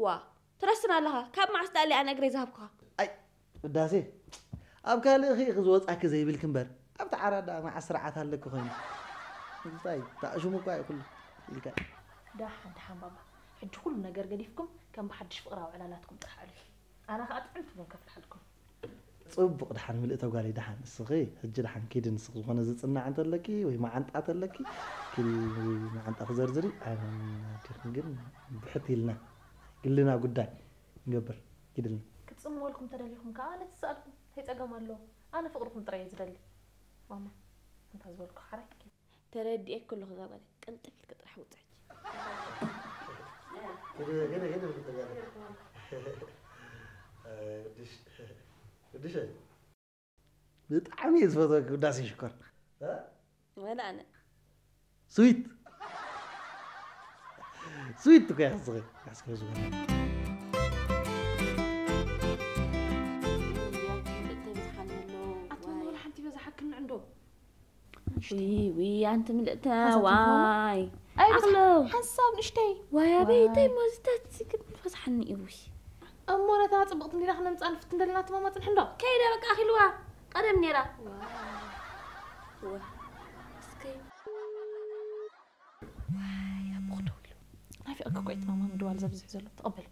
ዋ ትረስን ኣለኻ ካብ መዓስ ደኣ ኣነ እግረይ ዝሃብኩኻ። ኣይ ውዳሴ ኣብ ካልእ ኺ ዝወጻኪ ዘይብልኪ እምበር ኣብቲ ዓራት ደኣ መዓስ ስርዓት ኣለኪ ኮይኑ እንታይ ተኣሽሙ እኳ እዩ ኩሉ ኢልካ። ደሓን ደሓን ባባ ሕጂ ኩሉ ነገር ገዲፍኩም ከም ብሓድሽ ፍቕራዊ ዕላላትኩም ጥራሕ ኣዕልሉ ኣነ ኸኣ ጥዕምቲ ቡን ከፍልሓልኩም። ጽቡቕ ደሓን ምልእተ ጓለይ ደሓን እስኺ ሕጂ ደሓን ኪዲ ንስኺ ዝኾነ ዝጽናዕ እንተለኪ ወይ መዓንጣ ተለኪ ኪዲ መዓንጣ ክዘርዝሪ ኣይኮን ዲኽን ግን ብሕት ኢልና ግልና ጉዳይ ንገብር ኪድልና። ክትጽምወልኩም ተደሊኹም ከኣ ኣነ ትስኣልኩም እንታይ ጸገም ኣለዎ ኣነ ፍቕርኹም ጥራይ እየ ዝደሊ። ማማ እንታ ዝበልኩ ሓራይ ኪዲ። ተረዲኤኪ ኣለኹ እዛ ጓለይ ቅልጥፍ ኢልኪ ጥራሕ ውፅዒ። ብጣዕሚ እየ ዝፈትወኪ ውዳሴ ሽኮር። ወላ ኣነ ስዊት ስዊት እኮ እያ ዝስኺ። ኣስከ ዝኮነ ሓንቲ በዛሓክኒ ዕንዶ ዊ ኣንቲ ምልእተ ዋይ ኣቕሎ ሓንሳብ ንእሽተይ ዋይ ኣበይተይ ሞዝታት ዝግድ ፈስሓኒ እዩ ውይ እሞ ነታ ፅብቕቲ እንዲና ክነምፃ ንፍትን ዘለና ትማማ ፅንሕ እንዶ ከይደ በቃ ኣኺልዋ ቀደም ነይራ እስከ ዋይ ኣቦ ክደው ኢሉ ናፊቕኪ እኮ እዩ ትማማ ምድዋል ዘብዝሕ ዘሎ ተቐበል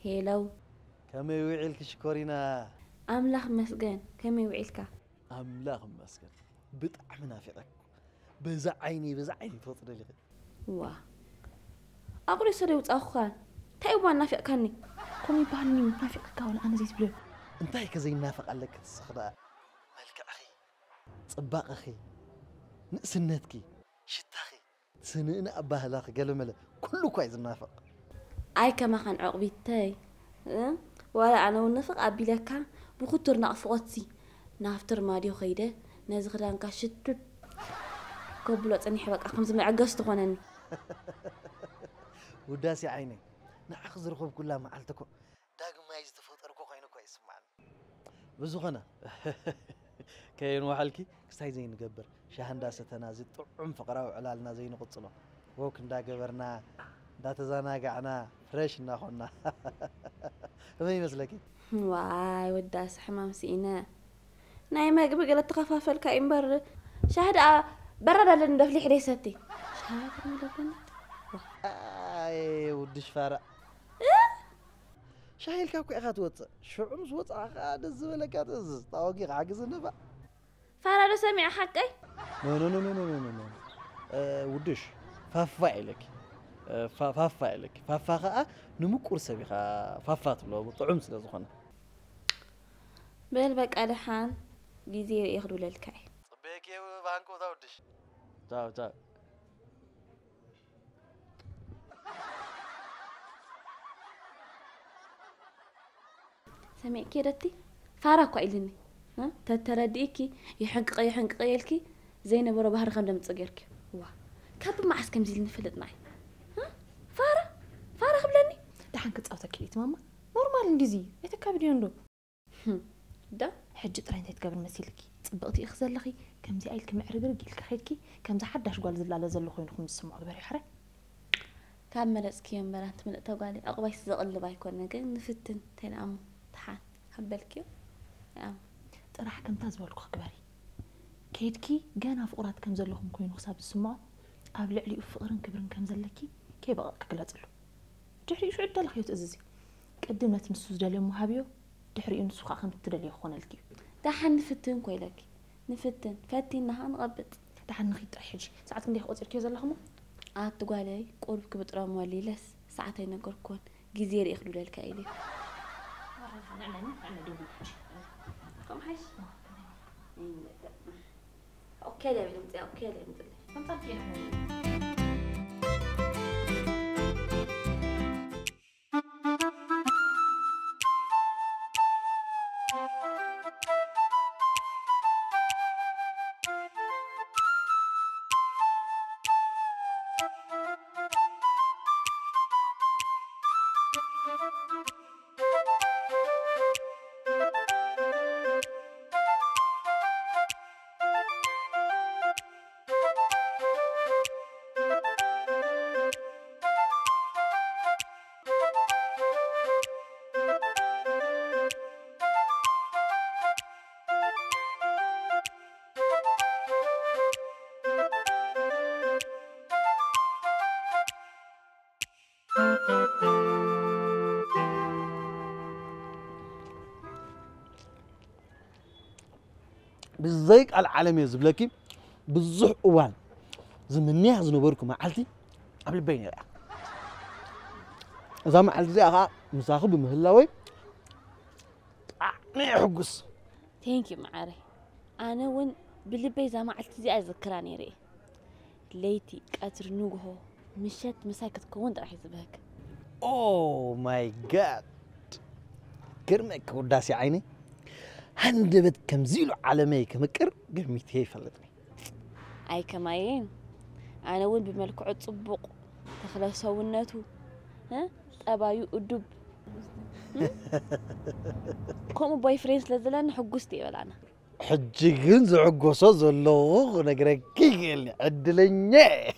ሄለው ከመይ ውዒልኪ ሽኮሪና? ኣምላኽ መስገን ከመይ ውዒልካ? ኣምላኽ መስገን ብጣዕሚ ናፊቐኪ በዛ ዓይኒ በዛ ዓይኒ ትወፂ ደሊኺ። ዋ ኣቑሪሶ ዶ ይውፃእኹኻን እንታይ እዋን ናፊቕካኒ? ከምኡ ይበሃል እንዩ ናፊቕካ ወላ ኣነ ዘይትብልዮ። እንታይ ከ ዘይናፈቕ ኣለኪ ንስኺ ደኣ መልክዕኺ ፅባቐኺ ንእስነትኪ ሽታኺ ስንእን ኣባህላኺ ገለመለ ኩሉ እኳ እዩ ዝናፈቕ። ኣይ ከማኻን ዑቕቢተይ እ ዋላ ኣነ እውን ንፍቕ ኣቢለካ ብኩቱር ናቕፍቖትሲ ናብቲ ርማድዮ ከይደ ነዚ ክዳንካ ሽቱት ከብሎ ጸኒሐ በቃ ከምዚ መዐገሲ ትኾነኒ። ውዳሴ ዓይነይ ንዓኺ ዝረኸብኩላ መዓልቲ እኮ ዳግማይ ዝተፈጠርኩ ኮይኑ እኮ ይስምዓኒ። ብዝኾነ ከየን ዋሓልኪ ክስታይ ዘይንገብር፣ ሻሂ እንዳሰተና እዚ ጥዑም ፍቕራዊ ዕላልና ዘይንቕጽሎ፣ ወክ እንዳገበርና እንዳተዘናጋዕና ፍረሽ እናኾንና ከመይ ይመስለኪ? ዋይ ወዳስ ሕማም ስኢነ። ናይ መግቢ ገለ ተኸፋፈልካ እዩ እምበር ሻሂ ደኣ በራድ ኣለኒ ደፍሊሕ ደይ ሰቲ። ሻሂ ደኣ ኣለኒ። ኣይ ውድሽ ፋራ፣ ሻሂ ኢልካ እኮ ኢኻ ትወፅእ። ሽዑ ምስ ወፃኻ ደስ ዝበለካ ትእዝዝ። ታወጊ ክሓግዝ ነባ። ፋራ ዶ ሰሚዐ ሓቀይ? ኖ ኖ ኖ ኖ ኖ ኖ ኖ ኖ። እ፣ ውድሽ ፋፋ ኢለኪ። እ፣ ፋ- ፋፋ ኢለኪ። ፋፋ ኸዓ ንምቁር ሰብ ኢኻ ፋፋ ትብሎ፣ ጥዑም ስለ ዝኾነ። በል በቃ ደሓን ግዜ ርእየ ክድውለልካ እየ። ጽበየኪ እየ ብሃንቀውታ ውድሽ። ቻው ቻው። ሰሚዕኪ ደቲ ፋራ እኳ ኢልኒ። እ? ተተረዲእኪ ይሕንቅቐ ይሕንቅቐ ኢልኪ ዘይነበሮ ባህሪ ከም ደምጽእ ጌርኪ። ዋ ካብ መዓስ ከምዚ ኢልኒ ፈልጥና እዩ። እ? ፋራ ፋራ ክብለኒ። ደሓን ክጻወተኪ ኢልቲ ማማ። ኖርማል እንዲዚ ኣይተካብድዮ እንዶ። ዶ ሕጂ ጥራይ እንታይ ትገብሪ መሲልኪ? ጽብቕቲ ኢኺ ዘለኺ። ከምዚኣ ኢልኪ ምዕርግርግ ኢልኪ ኸይድኪ ከምዚ ሓዳሽ ጓል ዝላለ ዘሎ ኮይኑ ከም ዝስምዖ ግበሪ ሕራይ። ካብ መረጽክዮ እምበር ኣንቲ ምልእተ ጓለይ ዕቕባይስ ዘቕልብ ኣይኮነ ግን ንፍትን እንታይ ደኣ እሞ ተሓን ካብ በልክዮ ደኣ እሞ ጥራሕ ከምታ ዝበልኩኺ ግበሪ። ከይድኪ ገና ፍቑራት ከም ዘለኹም ኮይኑ ክሳብ ዝስምዖ ኣብ ልዕሊኡ ፍቕርን ክብርን ከም ዘለኪ ከይበቐቕኪ ግለጽሉ። ድሕሪኡ ሽዑ እደለኽዮ ትእዝዚ። ቅድም ነቲ ንሱ ዝደልዮ እሞ ሃብዮ፣ ድሕሪኡ ንሱ ኸኣ ከም እትደልዮ ክኾነልኪ እዩ። ደሓን ንፍትን እኮ ኢለኪ። ንፍትን፣ ፈቲና ኸኣ ንቐብጽ። ደሓን ንኺድ ጥራይ ሕጂ። ሰዓት ክንደይ ኢኺ ቆጺርክዮ ዘለኺ እሞ? ኣቲ ጓለይ፣ ቁሩብ ክብጥረም ወሊለስ ሰዓት ኣይነገርኩዎን። ግዜ ርእየ ክድውለልካ ኢለ። ከምኡ ሓይሽ? ኦኬ ለብል ምጽያ ኦኬ ለብል ምጽያ ከምጻልኪ ብዘይ ቃል ዓለም እየ ዝብለኪ። ብዙሕ እዋን ዝምንያ ዝነበርኩ መዓልቲ ኣብ ልበይ ነይራ። እዛ መዓልቲ እዚኣ ከዓ ምሳኺ ብምህላወይ ብጣዕሚ እየ ሕጉስ። ቴንኪ መዓረይ። ኣነ እውን ብልበይ እዛ መዓልቲ እዚኣ ዝክራ ነይረ እየ። ለይቲ፣ ቀትሪ፣ ንግሆ፣ ምሸት ምሳይ ክትከውን ጥራሕ እዩ ዝበህግ። Oh my God! ግርመኪ ውዳሴ ዓይነይ። ሃንደበት ከምዚ ኢሉ ዓለመይ ክምቅር ገሚተ ይፈልጥኒ። ኣይ ከማየን ኣነ እውን ብመልክዑ ጽቡቕ ተኽለ ሰውነቱ እ? ጠባዩ እዱብ እ? ከምኡ ቦይፍሬንድ ስለ ዘለኒ ሕጉስቲ እየ በላና። ሕጂ ግን ዝዕጎሶ ዘለኹ ክነግረኪ ይኽእል እየ። ዕድለኛ እየ።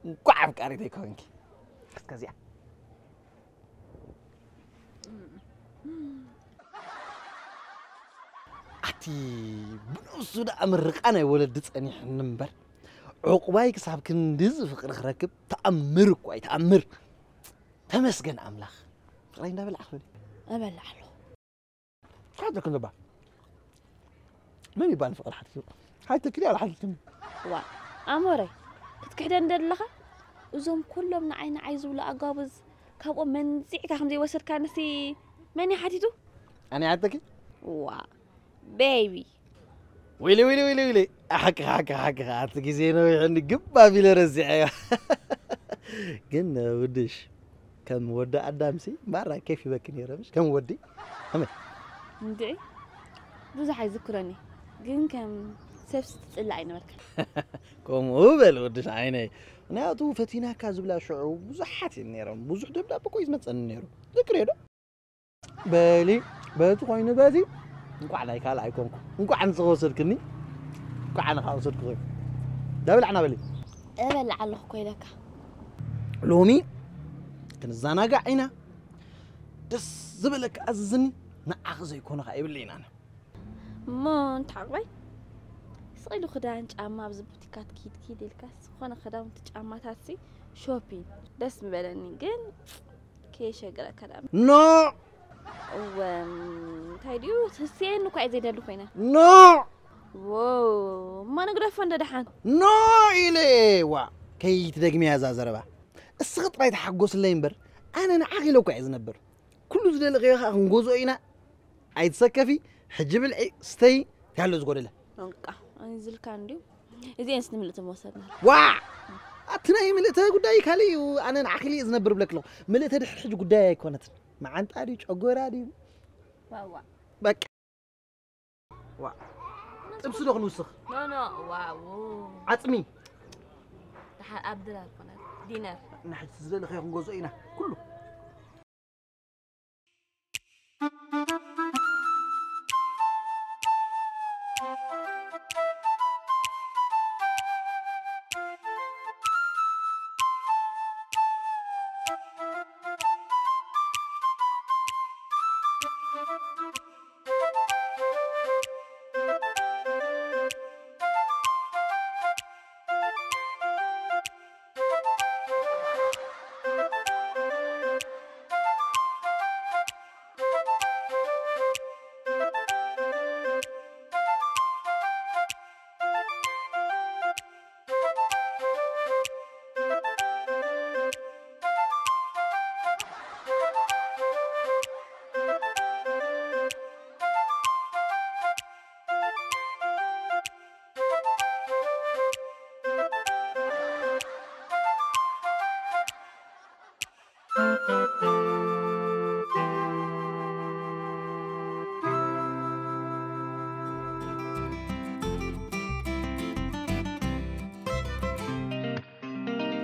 እንኳዕ ኣፍቃሪተይ ኮንኪ። እስከዚኣ ኣቲ ብነብሱ ደኣ ምርቃ ናይ ወለዲ ጸኒሕኒ እምበር ዕቑባይ ክሳብ ክንድዚ ፍቕሪ ክረክብ ተኣምር እኳ እዩ ተኣምር። ተመስገን ኣምላኽ። ፍቕረይ እንዳበላዕ ክብል እበልዕ ኣለኹ። ሓተክ ነባ መን ይባል ፍቕሪ ሓትኪ ሓተክ ዲያ ሓተክ ዋ ኣሞረይ ክትክሕደን ደለኻ እዞም ኩሎም ንዓይ ንዓይ ዝብሉ ኣጋብዝ ካብኦም መንዚዕካ ከም ዘይወሰድካ ንሲ መን እዩ ሓቲቱ ኣነ ሓተኪ ዋ ቤቢ ወይለ ወይለ ወይለ ወይለ ሓቂ ሓቂ ሓቂ ኣቲ ግዜ ነዊሕኒ ግብ ኣቢለ ረዚዐዮ ግን ውድሽ ከም ወዲ ኣዳምሲ ማራ ኬፍ ይበኪ ነይረ ምሽ ከም ወዲ ኣመ እንድዒ ብዙሕ ኣይዝክሮኒ ግን ከም ሰብሲ ትፅላእ ኣይነበርካ ከምኡ በል ውድሽ ዓይነይ ምክንያቱ ፈቲናካ ዝብላ ሽዑ ብዙሓት እየን ነይረን ብዙሕ ደብዳብ እኮ እዩ ዝመፀኒ ነይሩ ዝክርዮ ዶ በሊ በቲ ኮይኑ በዚ እንኳዕ ናይ ካልእ ኣይኮንኩ እንኳዕ ንስኸ ወሰድክኒ ከዓ ንኻ ወሰድኩ። ዳብል ዓና በሊ። እበልዕ ኣለኹ እኮ ኢለካ። ሎሚ ክንዘናጋዕ ኢና። ደስ ዝበለካ ኣዝዝኒ። ንዓኺ ዘይኮነ ከዓ ይብለይና ኣነ። እሞ እንታዕቋይ ስቕ ኢሉ ክዳን ጫማ ኣብዚ ቡቲካት ኪድ ኪድ ኢልካ ዝኾነ ክዳውንቲ ጫማታት ሲ ሾፒንግ ደስ ምበለኒ፣ ግን ከየሸግረካ ደኣ። ኖ እወ እንታይ ድዩ? ስስየኒ እኳ እየ ዘይደሊ ኮይነ። ኖ ዎው እማ ንግደፎ እንደ ደሓን። ኖ ኢለ። ዋ ከይትደግምያ እዛ ዘረባ። እስኺ ጥራይ ተሓጎስለይ እምበር ኣነ ንዓኺ ኢለ እኳ እየ ዝነብር። ኩሉ ዝደለኽዮ ኸዓ ክንገዝኦ ኢና። ኣይትሰከፊ። ሕጂ ብልዒ ስተይ። እንታይ ኣሎ ዝጎደለ? በቃ ኣይዝልካ እንድዩ። እዚኤንስ ንምልእቲ ምወሰድና። ዋ ኣቲ ናይ ምልእተ ጉዳይ ካልእ እዩ። ኣነ ንዓኺ ኢለ እየ ዝነብር ብለኪ ኣለኹ። ምልእተ ድሕሪ ሕጂ ጉዳይ ኣይኮነትን። መዓንጣ ድዩ ጨጎራ ድዩ? ዋዋ በቃ ዋ ጥብሲ ዶ ክንውስኽ? ኖ ኖ ዋው ዓፅሚ። ደሓር ኣብ ድራር ኮነ ዲነር። ንሕጂ ዝደለኽዮ ክንገዝኦ ኢና ኩሉ።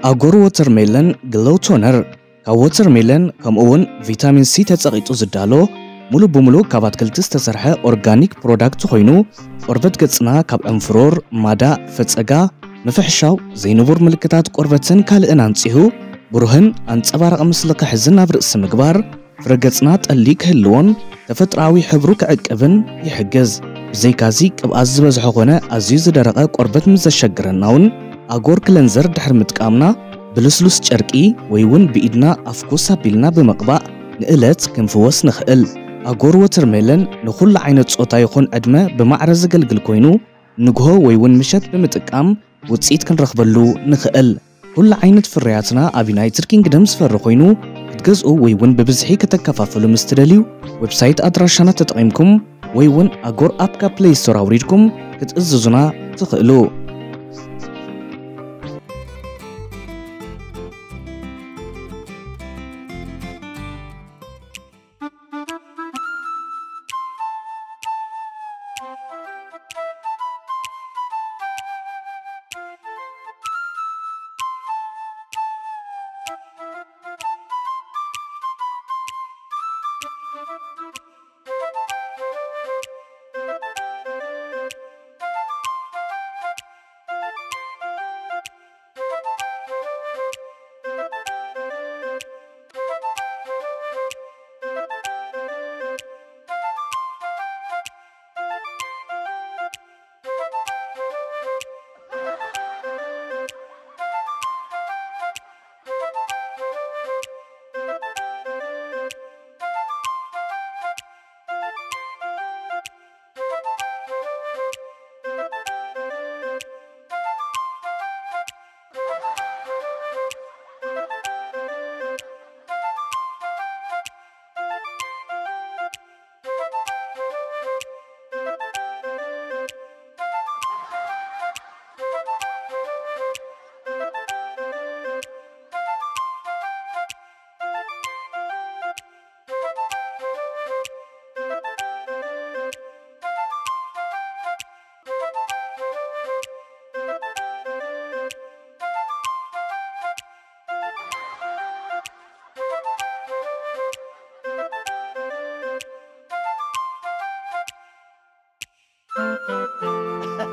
ኣጎር ወተርሜለን ግሎው ቶነር ካብ ወተርሜለን ከምኡ እውን ቪታሚን ሲ ተጸቒጡ ዝዳሎ ሙሉ ብሙሉ ካብ ኣትክልቲ ዝተሰርሐ ኦርጋኒክ ፕሮዳክት ኮይኑ ቆርበት ገጽና ካብ ዕንፍሮር፣ ማዳእ፣ ፈጸጋ፣ ምፍሕሻው፣ ዘይንቡር ምልክታት ቆርበትን ካልእን ኣንጺሁ ብሩህን ኣንጸባራቒ ምስሊ ክሕዝን ኣብ ርእሲ ምግባር ፍረ ገጽና ጠሊ ክህልዎን ተፈጥሮኣዊ ሕብሩ ክዕቅብን ይሕግዝ። ብዘይካዚ ቅብኣት ዝበዝሖ ኮነ ኣዝዩ ዝደረቐ ቆርበት ምስ ዘሸግረና እውን ኣጎር ክለንዘር ድሕሪ ምጥቃምና ብልስሉስ ጨርቂ ወይ እውን ብኢድና ኣፍኩስ ኣቢልና ብምቕባእ ንእለት ክንፍወስ ንኽእል። ኣጎር ወተርሜለን ንኹሉ ዓይነት ጾታ ይኹን ዕድመ ብማዕረ ዘገልግል ኮይኑ ንግሆ ወይ እውን ምሸት ብምጥቃም ውጽኢት ክንረኽበሉ ንኽእል። ኩሉ ዓይነት ፍርያትና ኣብ ዩናይትድ ኪንግደም ዝፈሪ ኮይኑ ክትገዝኡ ወይ እውን ብብዝሒ ከተከፋፍሉ ምስ ትደልዩ ዌብሳይት ኣድራሻና ተጠቒምኩም ወይ እውን ኣጎር ኣፕ ካብ ፕሌይ ስቶር ኣውሪድኩም ክትእዝዙና ትኽእሉ።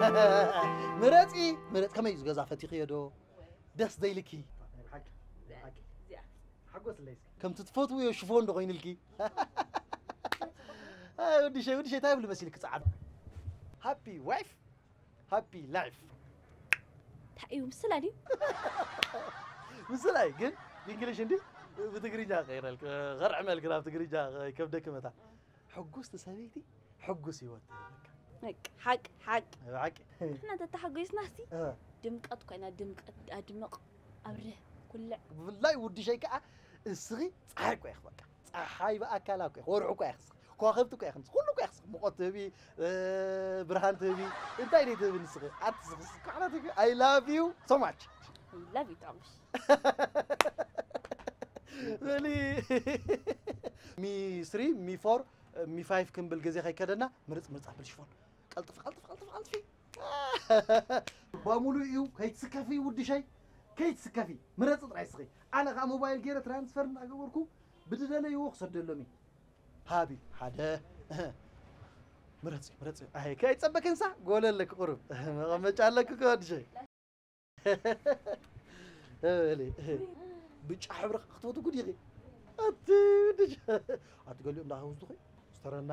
ምረጺ፣ ምረጽ። ከመይ እዩ ገዛ ፈቲኽዮ ዶ? ደስ ዘይልኪ? ሓጎስ ለይስ ከምቲ ትፈትውዮ ሽፎን ዶ ኮይንልኪ? ኣይ፣ ወዲ ሸይ፣ ወዲ ሸይ፣ እንታይ ይብሉ መሲልኪ ጸዓዱ? ሃፒ ዋይፍ፣ ሃፒ ላይፍ። እንታይ እዩ ምስላ ድዩ? ምስላ እዩ፣ ግን ብእንግሊሽ እንዲ ብትግርኛ ቀይረልክ፣ ኸርዕመልክ ናብ ትግርኛ ከብደክ መታ። ሕጉስቲ ሰበይቲ ሕጉስ ህይወት ትህበካ። በቃ፣ ሓቂ፣ ሓቂ። ብሓቂ። ንሕና ተተሓጒስናሲ፣ እ። ድምቀት ኮይና፣ ድምቀት ኣድምቕ፣ ኣብርህ፣ ኩልዕ። ብፍላይ ውዲ ሸይ ከኣ፣ እስኺ ጸሓይ እኮ ኢኺ በቃ። ጸሓይ ብኣካላ እኮ ኢኺ፣ ወርሒ እኮ ኢኺ እስኺ። ከዋኽብቲ እኮ ኢኺ፣ ኩሉ እኮ ኢኺ እስኺ። ሙቐት ትህቢ፣ እ፣ ብርሃን ትህቢ። እንታይ ደይ ትህቢ ንስኺ? ኣቲ እስኺ፣ እስኺ፣ ካሕና ትህቢ። I love you so much። I love you too much። በሊ። ሚ ስሪ፣ ሚ ፎር፣ ሚ ፋይቭ ክንብል ግዜ ከይከደና ምርጽ ምርጽ ኣብል ሽፎን። ቀልጥፊ፣ ቀልጥፊ፣ ቀልጥፊ፣ ቀልጥፊ። ባሙሉ እዩ፣ ከይትስከፊ ውድሸይ፣ ከይትስከፊ። ምረጽ ጥራይ እስኺ። ኣነ ኸኣ ሞባይል ገይረ ትራንስፈር እናገበርኩ ብድደለይዎ ክሰደሎም እየ። ሃቢ፣ ሓደ። ምረጽ፣ ምረጽ። ኣይ፣ ከይጸበክንሳ፣ ጎለ ኣለኪ ቁሩብ። መቐመጫ ኣለኪ እኮ ውድሸይ። እበሊ። ብጫ ሕብሪ ክትፈቱ ጉድ ኢኺ። ኣቲ ውድሸ። ኣቲ ገሊኦም ዳኸ ውስድኹ? ስተረና።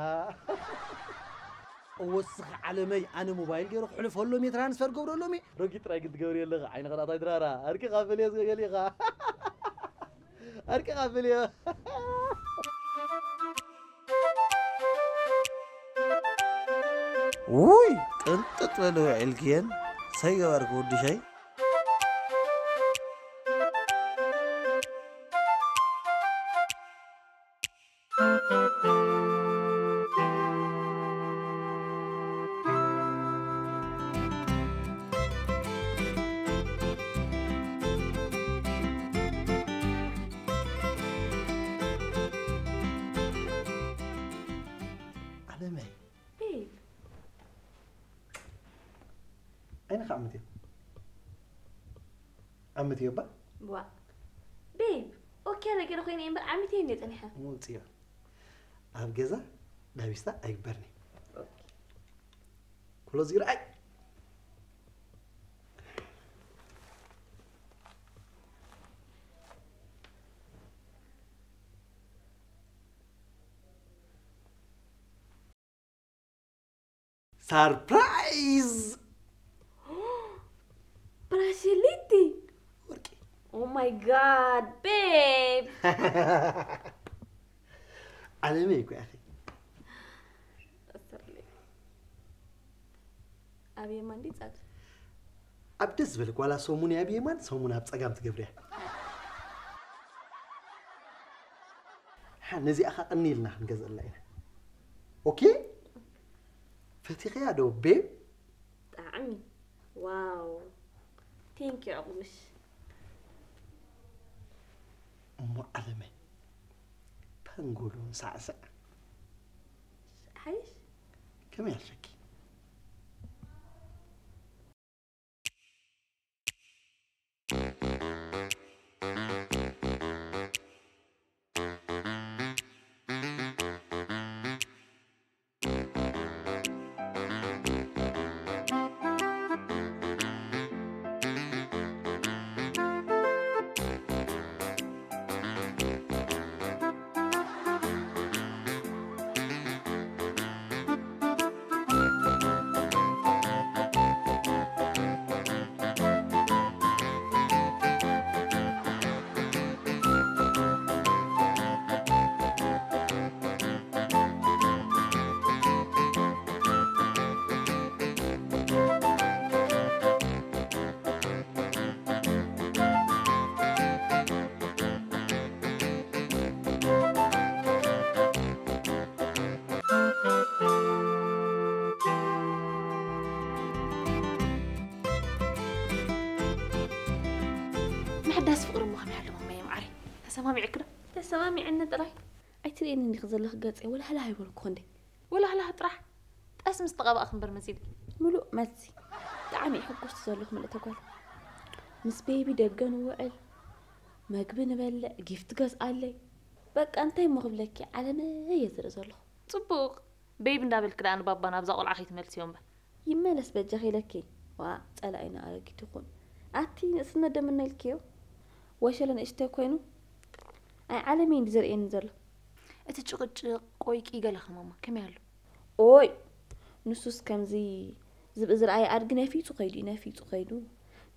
ወስኺ ዓለመይ፣ ኣነ ሞባይል ገይረ ክሕልፈሎም እየ፣ ትራንስፈር ገብረሎም እየ። ረጊድ ጥራይ ግን ትገብሪ ኣለኺ፣ ዓይንኺ ናታይ ድራራ። ኣርቂቓ በልዮ ዝገሊኻ። ኣርቂቓ በልዮ። ውይ፣ ቅንጥጥ በሊ ውዒልክየን። ሰይ ገበርኪ ውድሸይ። ዓለመይ። ቤብ። ዓይንኻ ዓምት እዩ። ዓምት እዩ እባ? ዋ። ቤብ፣ ኦኬ ኣለ ገለ ኮይነ እምበር ዓምት እየ እንደ ጸኒሐ። ምውጽዮ። ኣብ ገዛ ዳቢስታ ኣይግበርኒ። ኦኬ። ክሎዝ ይርኣይ። ሳርፕራይዝ! ብራሽሊቲ! ወርቂ። Oh my God, babe! ዓለመይ እኮ ኢኺ። ኣሰርለይ። ኣብ የማን ድዩ ጸጋም? ኣብ ደስ ዝበለኪ፣ ዋላ ሰሙን ኣብ የማን፣ ሰሙን ኣብ ጸጋም ትገብርያ። ሓ፣ ነዚኣ ኸኣ ቅኒ ኢልና ክንገዝኣላ ኢና። ኦኬ? ፈቲኽያ ዶ፣ ቤብ? ብጣዕሚ። ዋው። Thank you፣ ዕቑብሽ። እሞ ዓለመይ፣ ፐንጎሎ ንሳዕስዕ። ሓይሽ? ከመይ ኣልፈኪ? ምሕዳስ ፍቕሪ እሞ ከመይ ኣሎ ማማየ መዓረይ? ተሰማሚዕኪ ዶ? ተሰማሚዕኒ ጥራይ። ኣይትርእየንን ዲኺ ዘለኺ ገጸይ ወላህላህ ኣይበልኩ እንዴ? ወላህላህ ጥራሕ። ጠስሚ ዝተቐባእኺ እምበር መሲልኪ። ምሉእ መልሲ። ብጣዕሚ እየ ሕጉስቲ ዘለኹ ምልእተ ጓል። ምስ ቤቢ ደገ ንውዕል፣ መግቢ ንበልዕ፣ ጊፍት ገዝኣለይ። በቃ እንታይ እሞ ክብለኪ፣ ዓለመይ እየ ዝርኢ ዘለኹ። ጽቡቕ። ቤቢ እንዳበልኪ ደኣ ንባባ ናብዛ ቆልዓ ከይትመልስዮ እምበር። ይመለስ በጃኺ ኢለኪ። ዋ ጸላኢና ኣረጊት ይኹን። ኣቲ ንእስነት ደምና ኢልክዮ። ወሸለ ንእሽተይ ኮይኑ ኣይ ዓለመይ እንዲ ዘርእየኒ ዘሎ። እቲ ጭቕጭቕ ቆይቂ ገለ ከማማ ከመይ ኣሎ? ኦይ ንሱስ ከምዚ ዝብኢ ዝረኣየ ኣድጊ ነፊጹ ከይዱ እዩ፣ ነፊጹ ከይዱ።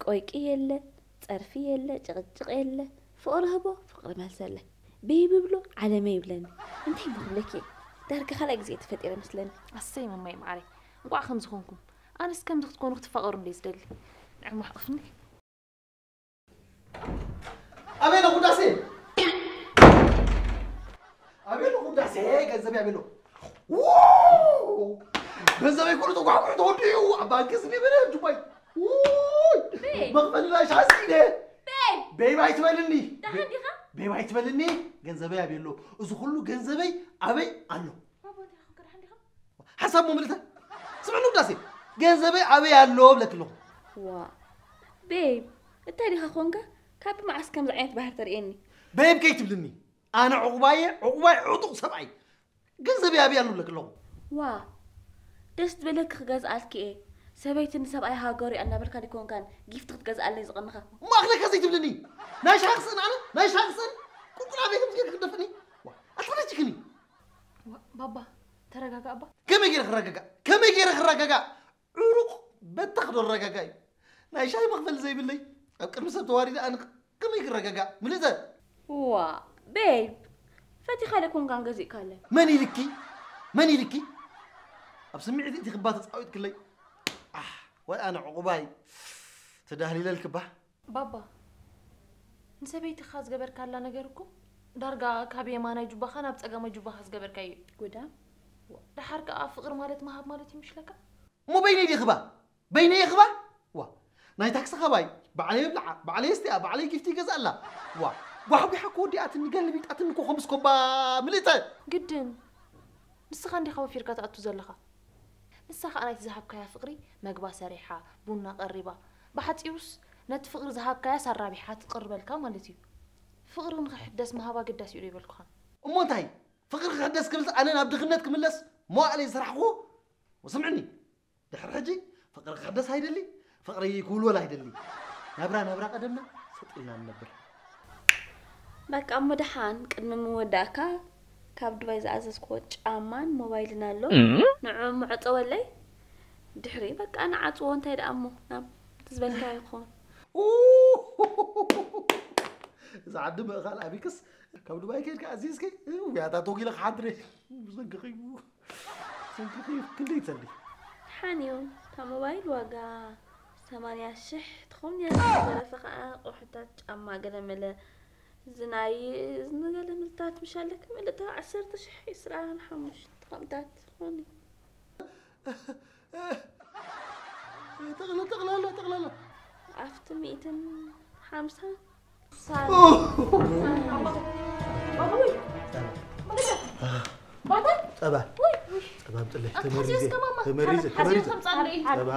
ቆይቂ የለ፣ ጸርፊ የለ፣ ጭቕጭቕ የለ። ፍቕሪ ህቦ ፍቕሪ መልሰለይ። ቤቢ ብሎ ዓለመይ ይብለኒ። እንታይ እሞ ክብለኪ እየ? ዳርጋ ካልኣይ ግዜ እየ ተፈጢረ መስለኒ። ኣሰይ መማይ መዓረይ፣ እንቋዕ ከምዚ ኾንኩም። ኣነስ ከምዚ ክትኮኑ ክትፋቐሩ እንደ ዝደሊ። ንዕማ ሕቕፍኒ። ኣቤሎ ጉዳሴ፣ ኣቤሎ ጉዳሴ፣ ገንዘብ ኣቤሎ። ው! ገንዘበይ ኩሉ ተጓሕጉሑ ተወዲኡ ኣብ ባንክ ስኒ በለ ጁባይ። ውይ! ቤብ! መኽፈሊ ናይ ሻሂ ስኢነ። ቤብ! ቤብ ኣይትበልኒ። ደሓን ዲኻ? ቤብ ኣይትበልኒ። ገንዘበይ ኣቤሎ። እዚ ኩሉ ገንዘበይ ኣበይ ኣሎ? ባባ እንታይ ኾንካ ደሓን ዲኻ? ሓሳብ ሞ ምልተ። ስምዕኒ ውዳሴ። ገንዘበይ ኣበይ ኣሎ ብለኪ ኣለኹ። ዋ ቤብ እንታይ ዲኻ ኾንካ? ካብ መዓስ ከምዚ ዓይነት ባህሪ ተርእየኒ? ቤብ ከይትብልኒ። ኣነ ዕቑባየ፣ ዕቑባይ ዕጡቕ ሰብኣይ። ገንዘበይ ኣበይ ኣሎ ብለኪ ኣለኹ። ዋ ደስ ዝበለኪ ክገዝኣልኪ እየ። ሰበይቲ ንሰብኣይ ሃገሩ እያ እናበልካ ዲኮንካን ጊፍቲ ክትገዝኣለይ ዝቐነኻ? ማእኽለካ ዘይትብልኒ። ናይ ሻሂ ክስእን ኣነ፣ ናይ ሻሂ ክስእን ቁልቁል ኣበይ ከምዚ ጌርካ ክደፍእኒ? ዋ ኣትፈለጅክኒ። ዋ፣ ባባ ተረጋጋ ኣባ። ከመይ ገይረ ክረጋጋእ? ከመይ ገይረ ክረጋጋእ? ዕሩቕ በተኽ ዶ ረጋጋ እዩ? ናይ ሻሂ መኽፈሊ ዘይብለይ ኣብ ቅድሚ ሰብ ተዋሪደ ኣነ ከመይ ክረጋጋእ? ምልእተ። ዋ ቤብ ፈቲኻ ለኮንካን ገዚእካለ። መን ኢልኪ? መን ኢልኪ? ኣብ ስምዒት እቲ ክባ ተጻዊትክለይ። ኣሕ ወይ ኣነ ዕቑባይ ተዳህሊለልክባ። ባባ ንሰበይትኻ ዝገበርካላ ነገር እኮ ዳርጋ ካብ የማናይ ጁባኻ ናብ ጸጋማይ ጁባኻ ዝገበርካዮ እዩ። ጉዳም። ደሓር ከኣ ፍቕሪ ማለት ምሃብ ማለት እዩ ምሽለካ? እሞ በይነይ ድየ ክባ? በይነይ እየ ክባ? ዋ ናይ ታክሲ ኻባይ ባዕለይ የብልዓ፣ ባዕለይ የስትያ፣ ባዕለይ ጊፍቲ ይገዝኣላ። ዋ ጓሕጒሓ እኮ ወዲኣትኒ፣ ገልቢጣትኒ እኮ ከም ስኮባ ምልእተ። ግድን ንስኻ እንዲኻ ወፊርካ ትኣቱ ዘለኻ። ንሳ ኸኣ ናይቲ ዝሃብካያ ፍቕሪ መግባ ሰሪሓ፣ ቡና ቀሪባ፣ ብሓጺሩስ ነቲ ፍቕሪ ዝሃብካያስ ኣራቢሓ ትቕርበልካ ማለት እዩ። ፍቕሪ ንኽሕደስ ምሃብ ኣገዳሲ እዩ ዶ ኣይበልኩኻን? እሞ እንታይ? ፍቕሪ ክሕደስ ክብል ኣነ ናብ ድኽነት ክምለስ መዋእለይ ዝሰራሕክዎ? ስምዕኒ፣ ድሕሪ ሕጂ ፍቕሪ ክሕደስ ኣይደሊ፣ ፍቕሪ ክውልወል ኣይደሊ። ናብራ ናብራ ቀደምና ሰጥ ኢልና ንነብር። በቃ እሞ ደሓን ቅድሚ ምውዳእካ ካብ ዱባይ ዝኣዘዝክዎ ጫማን ሞባይልን ኣሎ። ንዕኡ እሞ ዕጸወለይ። ድሕሪ በቃ ንዓጽዎ እንታይ ደኣ እሞ ናብ እቲ ዝበልካዮ ይኾን። ኡ! እዛ ዓዲ ምእኻል ኣቢክስ ካብ ዱባይ ከይድካ ኣዚዝኪ ውያታ ተጒለ ክሓድረ ብሰንክኺ ብሰንክኺ ክንደይ ትሰሊ? ሓንዩ እታ ሞባይል ዋጋ ሰማንያ ሽሕ ትኸውን እያ። ዝተረፈ ኸዓ ኣቑሑታት ጫማ ገለመለ እዚ ናይ እዝኒ ገለመልታት ምሽ ኣለኪ ምልእታ ዓሰርተ ሽሕ ዒስራን ሓሙሽተ ከምታት ትኾኒ። ጠቕላላ ጠቕላላ ጠቕላላ ኣብቲ ሚእትን ሓምሳን ሳል ጸባ ጸባ ኣምጥለይ ተመሪዘ ተመሪዘ ተመሪዘ ጸባ